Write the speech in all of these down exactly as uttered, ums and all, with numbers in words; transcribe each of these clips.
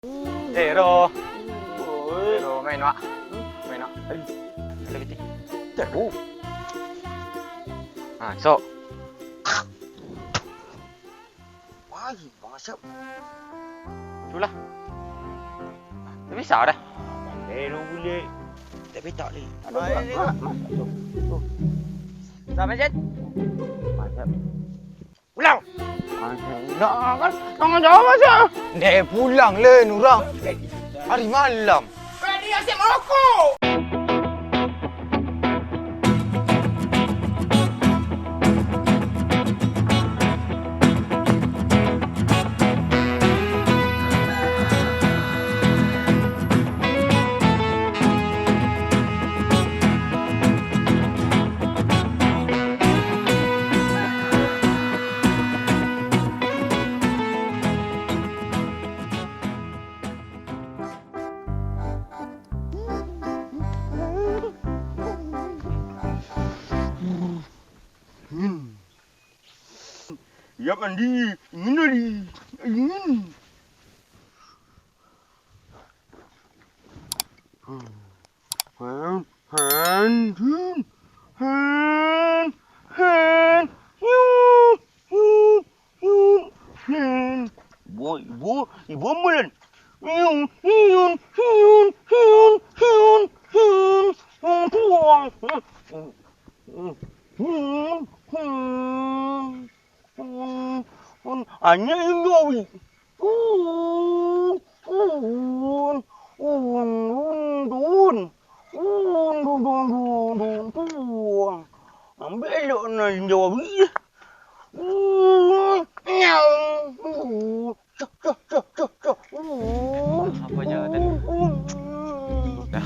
Eh, Ro. Eh, Ro, main, Wak. Main, Wak. Ayo. Ada piti. Tak, oh. Ha, sok. Wah, bangsat. Itulah. Dah bisa dah. Eh, lu boleh. Tapi tak boleh. Ada buat, buat. Masuk tu. Tu. Dah, Masjid? Masuk. Pulang. Masuk. Dah, kan? Tangan jauh, Masjid. Dek, pulang le, Nurang. Hari malam. Kau ni asyik merokok. Siap mandi, ingin mandi, ingin. Hen, hen, hen, hen, hen. Ibu, ibu, ibu ambulan. Hiun, hiun, hiun, hiun, hiun, hiun, hiun, puang. Anjing inyo, wi. Un, un, un, un, dun. Un, dun, dun, dun, dun, dun. Ambek elok nan jawab, ih. Un, nyau. Un, cak, cak, cak, cak, cak. Un, Apa je tadi? Un, un. Dah.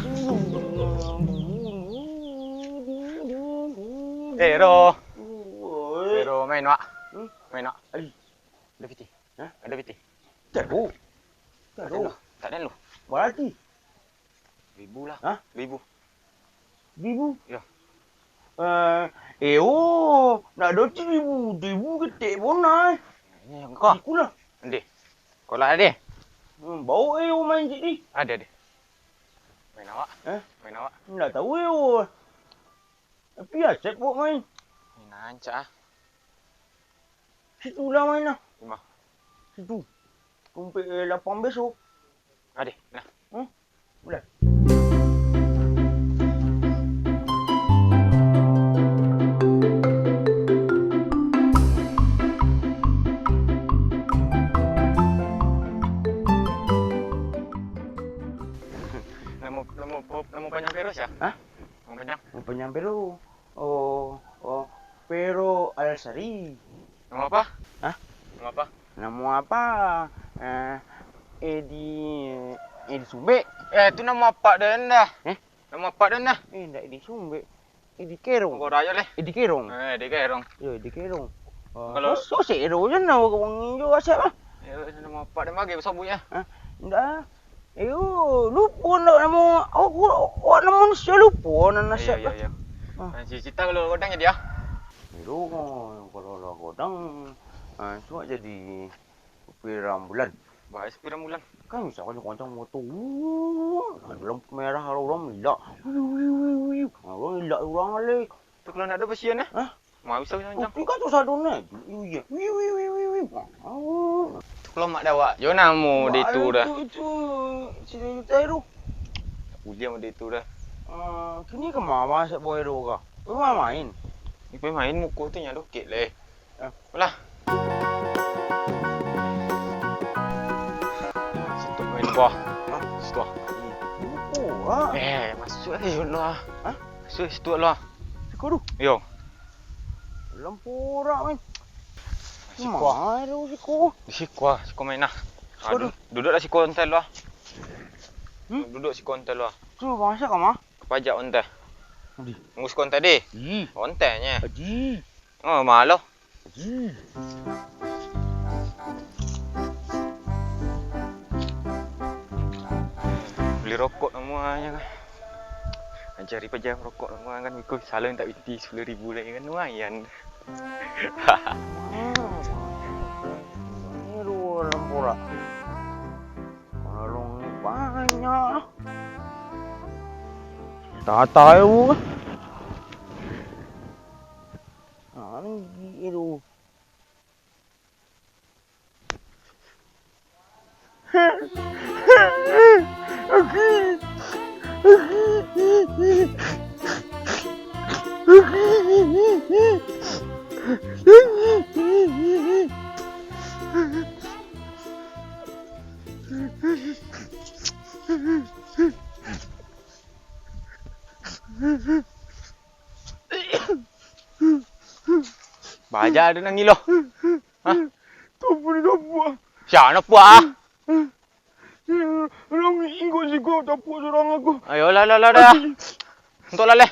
Eh, Ro. Oi. Eh, Ro, main, Wak. Hmm? Main, Wak. Ai. Ada piti? Hah? Ada piti? Tak ada. Tak ada. Tak ada lu. Berarti? Ribu lah. Hah? Ribu. Ribu? Ya. Eh, eh, oh, nak ada ribu, ribu ketek bona, eh. Ini yang kau. Ikulah. Nanti. Kau lah deh. Hmm, bawa eh, oh, main cik ni. Ada deh. Main awak. Eh? Main awak. Ndak tahu eh, oh. Tapi aset buat main. Main ancak ah. Situ lah main lah. Di ma? Situ. Tumpik, eh, lapang beso. Adeh, nah. Hmm? Bulan. Namo, namo, namo panjang Vero sia? Hah? Namo panjang? Namo panjang Vero. Oh, oh, Vero Alsari. Namo apa? Hah? Namo apa? Namo apa? Eh, Edi, Edi Sumbek. Eh, tu namo apak den dah. Eh? Namo apak den dah. Eh, ndak Edi Sumbek. Edi Kerong. Kau rayo leh. Edi Kerong. Eh, Edi Kerong. Yo, Edi Kerong. Oh, kalau so, so, sero je namo kau panggil jo aset lah. Ya, namo apak den bagi basobut ya. Hah? Ndak. Iyo, lupo ndak namo, awak, awak namo manusia lupo nan nasib lah. Iyo, iyo. Ah. Nah, cita-cita kalau godang jadi ah. Iyo, kalau lah godang, ah, suak jadi supir ambulan. Baik supir ambulan. Kan bisa kan kencang motor. Wuh, lampu merah, urang milak. Wiu, wiu, wiu, wiu. Urang milak urang alai. Tu kalau ndak ado pasian eh? Hah? Ma bisa kencang. Tapi kan tu sadonyo. Wiu, wiu, wiu, wiu. Oh. Tu kalau mak dawak. Yo namo di tu dah. Itu, itu, cerita itu. Ujian di tu dah. Ah, kini ke mama sek boy do ka? Kau main? Ni main muko tu nyado kek leh. Eh. Lah. Situ main bola. Hah? Situ ah. Buku ah. Eh, masuk eh, Yun lah. Hah? Masuk situ lah. Siko tu? Yo. Lampu rak main. Siko. Mana tu siko? Di siko ah, siko main lah. Siko tu. Duduk lah siko ontel lah. Hmm? Duduk siko ontel lah. Tu bangsa kama? Kepajak ontel. Adi. Ngus ontel deh. Ih. Ontelnya. Adi. Oh, malu. Ih. Beli rokok namuanyo kan. Ancari pajam rokok namuan kan. Biko salah minta piti sepuluh ribu lagi kan. Lumayan. Ini dua lampu lah. Kalau Tata yo. Ah, ni gigi tu. Baja ado nangih lo. Hah? Tapuak ni, tapuak. Sia nan puak ah? Urang ingkok siko tapuak surang aku. Ayolah, lah, lah, dah. Mati. Untuak lah, leh.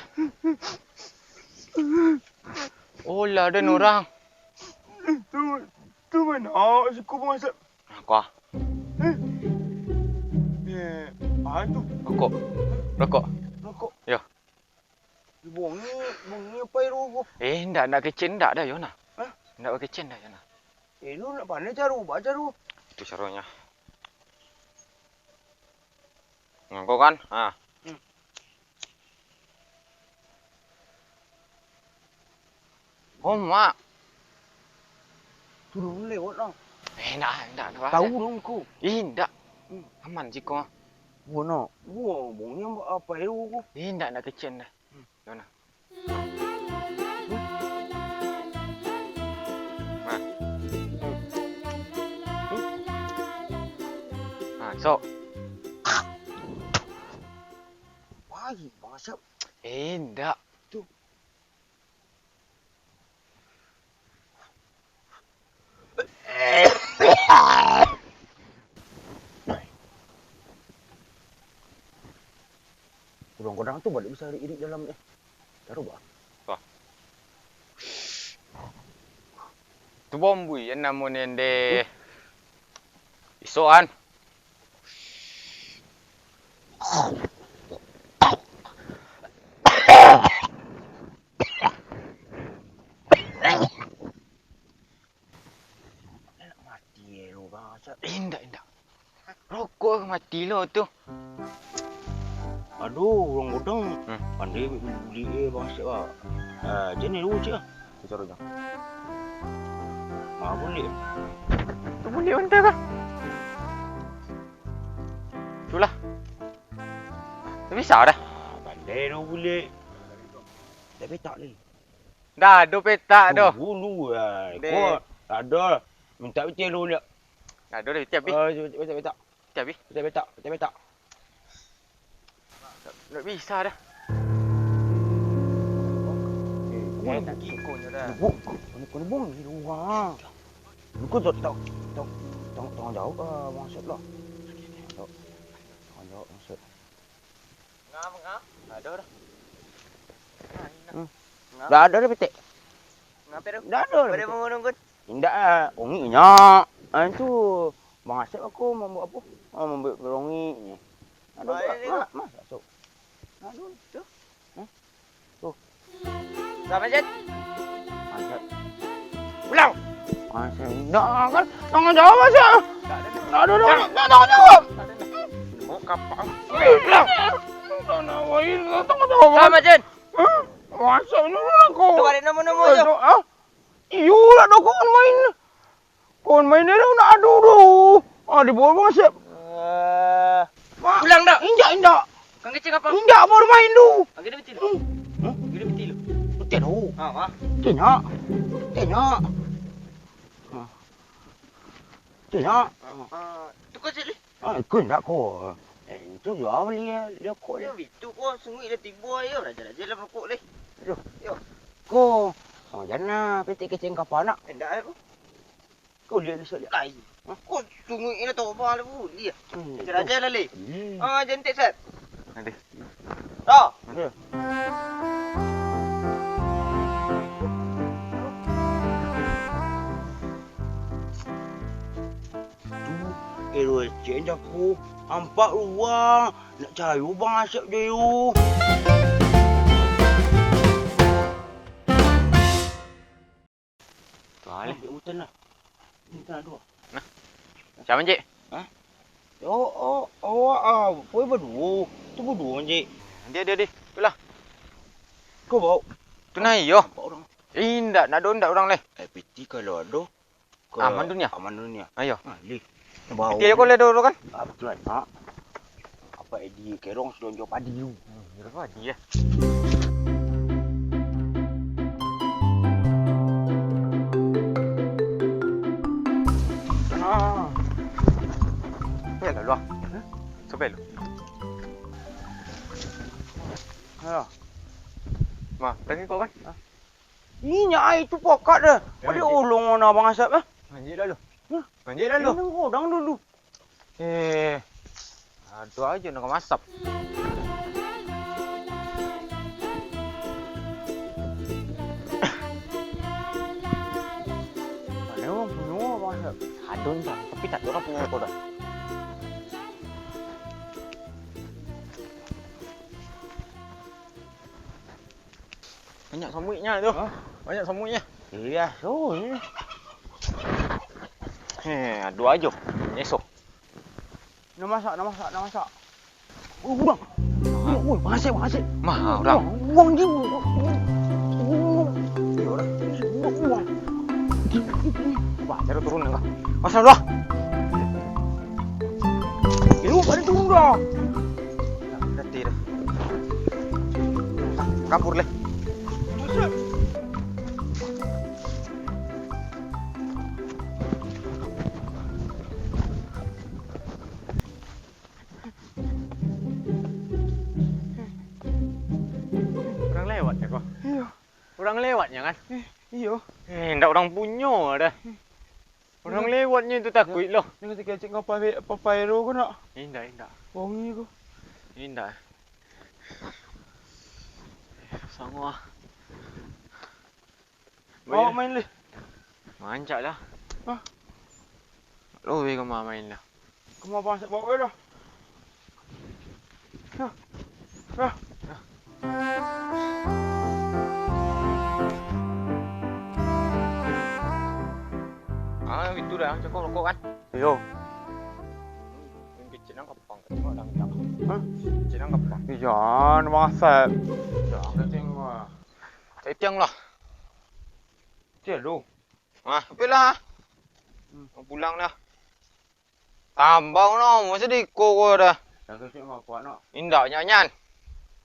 Oh, lah, den urang. Tu, tu mano siko bangsa? Aku ah. Eh, ah, tu. Rokok. Rokok. Rokok. Yo. Bongi, bongi apo iru ko? Eh, ndak, ndak kecek ndak dah, yo nah. Hah? Ndak bakecek dah, yo nah. Eh, lu nak pandai caro, baa caro? Itu caronyo. Ngangko kan? Ha. Hmm. Oh, Mak. Turun lewat lah. Eh, ndak, ndak, ndak. Tahu dong ko. Ih, ndak. Hmm. Aman siko. Buah nak. Buah, bongi apo iru ko? Eh, ndak, ndak kecek dah. Yo nah. Nah. Nah, sok. Wah, bangsa. Eh, ndak. Tu. Urang godang tu baliak bisa irik-irik dalam, eh. Taruh, bah. Wah. Tu bombuian namo nende. Isokan. Nak mati eh, lu, bangsa. Eh, indak, indak. Rokok mati lo tu. Aduh, urang godang. Hmm. Pandai bulik-bulik eh, bangsa, ah. Ah, jadi lu cik ah. Bicara je. Ma bulik. Tu bulik unta kah? Itulah. Tak bisa dah. Ah, pandai lu bulik. Tak petak ni. Ndak ado petak doh. Tunggu dulu, ah. Deh. Ko, ndak ado. Minta pitih dulu, ndak? Ndak ado dah, pitih abih. Ah, petak, petak, petak. Pitih abih. Petak, petak, petak, petak. Ndak bisa dah. Eh, kau nak giko nyo dah. Kau nak, kau nak buang di rumah. Kau tak, tak, tak, tak, tanggung jawab, ah, maksud lah. Tak, tanggung jawab maksud. Ngam, ngam. Ndak ado dah. Hmm. Ngam. Ndak ado dah petek. Ngapo tu? Ndak ado dah petek. Pada mangurung kun? Indak ah, ongik inyo. Ah, tu. Bang Asep aku mambuek apo? Ah, mambuek barongik ni. Ado. Mak, mak, masuk. Ado. Tu. Hah? Tu. Dah, Majen. Majen. Pulang. Majen. Dah, kan? Tanggung jawab, Majen. Dah, dah, dah. Dah, dah, dah. Dah, tanggung jawab. Dah, dah, dah. Bawa kapak. Pulang. Dah, dah, wah, ini tanggung jawab. Dah, Majen. Hah? Majen, nurun aku. Tu, ada nama-nama Eh, je. Tu, ah? Iyo lah, dah kawan main. Kawan main dia dah nak adu tu. Ah, dibawa Bang Asep. Eh, Mak, pulang dah. Injak, injak. Kang kecil apa? Injak baru main tu. Agak dia betul. Hmm. Hah? Agak dia betul. Betul tu. Ha, ha. Betul nyak. Betul nyak. Ha. Ah, tu kau cik ni. Ah, ikut ndak ko. Eh, itu jual beli dia kok. Yo, itu ko sungai dah tiba yo, raja-raja lah rokok deh. Aduh. Yo. Ko. Oh, jangan lah, petik kecil kapal nak. Indak aku. Kau lihat ni, lihat. Lai. Hah? Kau tunggu ini tau apa lah, Bu. Lihat. Hmm, Raja-raja lah, Le. Hmm. Ah, jentik, Sep. Nanti. Dah. Nanti. Tu, eh, cek jaku. Ampak urang. Nak cari urang asap je, yo. Tu ah, leh. Ambil hutan lah. Hutan dua. Nah. Siapa, Cik? Hah? Oh, oh, oh, ah, poi baduo. Tu baduo, Cik. Dia, dia, dia. Itulah. Kau bawa. Tu nah, iyo. Nampak orang. Indak, ndak ado, ndak urang leh. Eh, piti kalau ado, ke Aman Dunia? Aman Dunia. Ayo. Ah, leh. Bawa. Piti ayo kau leh dulu kan? Ah, betul lah, Mak. Apa Edi kerong sudah jual padi lu? Hmm, jual padi ya. Ah. Sampai lalu ah. Hah? Sampai lalu. Ayo. Ma, tadi kau kan? Hah? Inyo ai tu pokok dah. Pada ulung mana Abang Asap eh? Manjik lalu. Hah? Manjik lalu. Ini godang dulu. Eh, ado ajo nak masak. Mana orang punyo Abang Asap? Ado dah, tapi tak ada orang punyo kau dah. Banyak samuiknyo tu. Hah? Banyak samuiknyo. Iya, so ni. Heh, ado ajo. Nyeso. Nak masak, nak masak, nak masak. Oh, urang. Urang, oi, makasih, makasih. Mah, urang. Urang, urang, urang. Iyo, urang. Urang, urang. Wah, cara turun dah. Masalah. Eh, urang, turun dah. Dah, dah, dah. Kapur leh. Urang lewat nyo ko? Iyo. Urang lewat nyo kan? Eh, iyo. Eh, ndak urang punyo dah. Urang lewat nyo tu takuik lo. Nan kecek-kecek ngapa papai ro ko nak? Indak, indak. Wangi ko. Indak. Sango ah. Awak main leh. Mancak lah. Hah? Lo weh ka main lah. Kama bangsa bawa weh dah. Hah? Hah? Ah, itu dah, cakap rokok kan? Iyo. Mimpi Cina kapang, tengok dah minta. Hah? Cina kapang. Ijan, Bang Asep. Jangan tengok. Cari tiang lah. Tiang lu. Ah, apolah. Hmm. Pulang dah. Tambah no, masa di iko ko dah. Yang kecil ngapa nak? Indak nyanyan.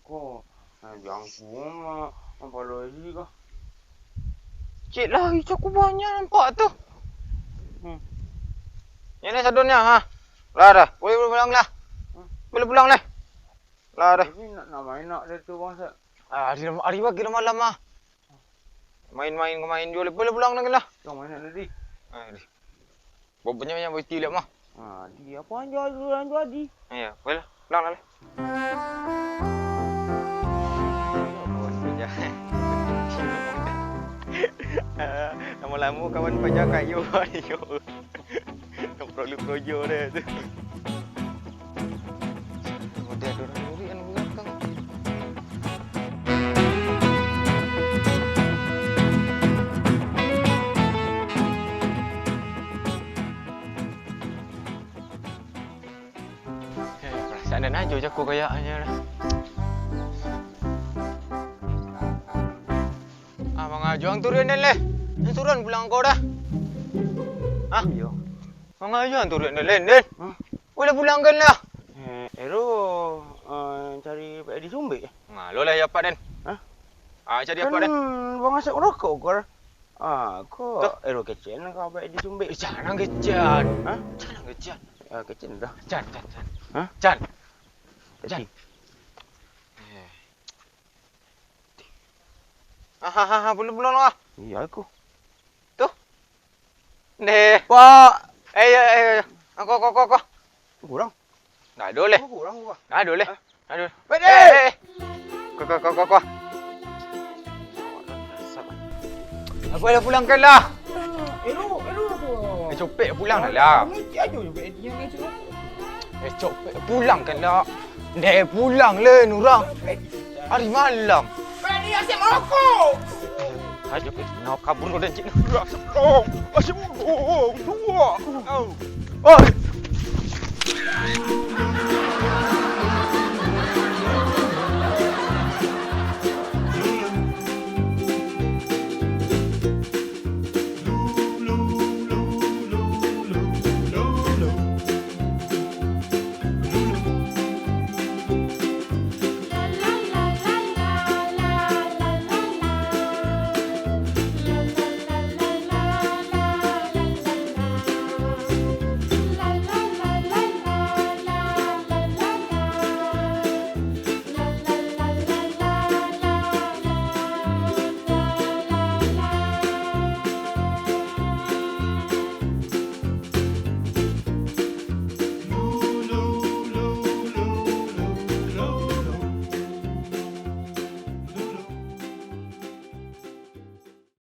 Ko, nah, jangkung, mah, apa lagi kah? Cik lah, icak ku banyak nampak tu. Hmm. Yang ni sadonnya, ha. Lah dah, boleh pulang lah. Hmm. Boleh pulang lah. Lah dah. Ini nak, nak main nak dia tu, Bang Sat. Ah, hari, hari pagi lah malam ah. Main-main, main juo, boleh pulang lagi lah. Yang main nak tadi? Ah, di. Banyak-banyak baiti liak mah. Ah, di apa anjo, anjo, anjo, di. Iya, boleh lah. Pulang lah, lah. Lamo-lamo kawan paja kayo, kayo. Yang perlu projo deh tu. Udah ada orang lori yang belakang. Eh, perasaan den ajo jaku kayaknyo dah. Ah, mangajuang turuan den leh. Den suruhan pulang ko dah. Hah? Iyo. Mangajuang turuan den leh, den. Hah? Boleh pulangkan lah. Eh, Ero, eh, cari Pak Edi Sumbik. Ngalo lah ya, Pak, den. Hah? Ah, cari apa, den? Kan Bang Asep rokok ko. Ah, ko Ero kecekan ka Pak Edi Sumbik. Eh, jangan kecekan. Hah? Jangan kecekan. Ah, kecekan dah. Jan, jan, jan. Hah? Jan. Jan. Eh. Ah, ah, ah, ah, pulang, pulang lah. Iya, aku. Tuh. Deh. Pak. Eh, iya, iya, iya. Aku, aku, aku, aku. Kurang. Ndak ado leh. Kurang, Pak. Ndak ado leh. Hah? Ndak ado. Weh, eh, deh. Eh, eh. Ko, ko, ko, ko, ko. Aku dah pulangkan lah. Elok, elok tu. Eh, copek pulang lah. Nanti aja juga dia main tu. Eh, copek, pulangkan lah. Deh, pulang leh, Nurang. Hari malam. Pak Edi asyik marokok. Ayo, nak kabur kau dan cik. Astagfirullah. Astagfirullah. Oi.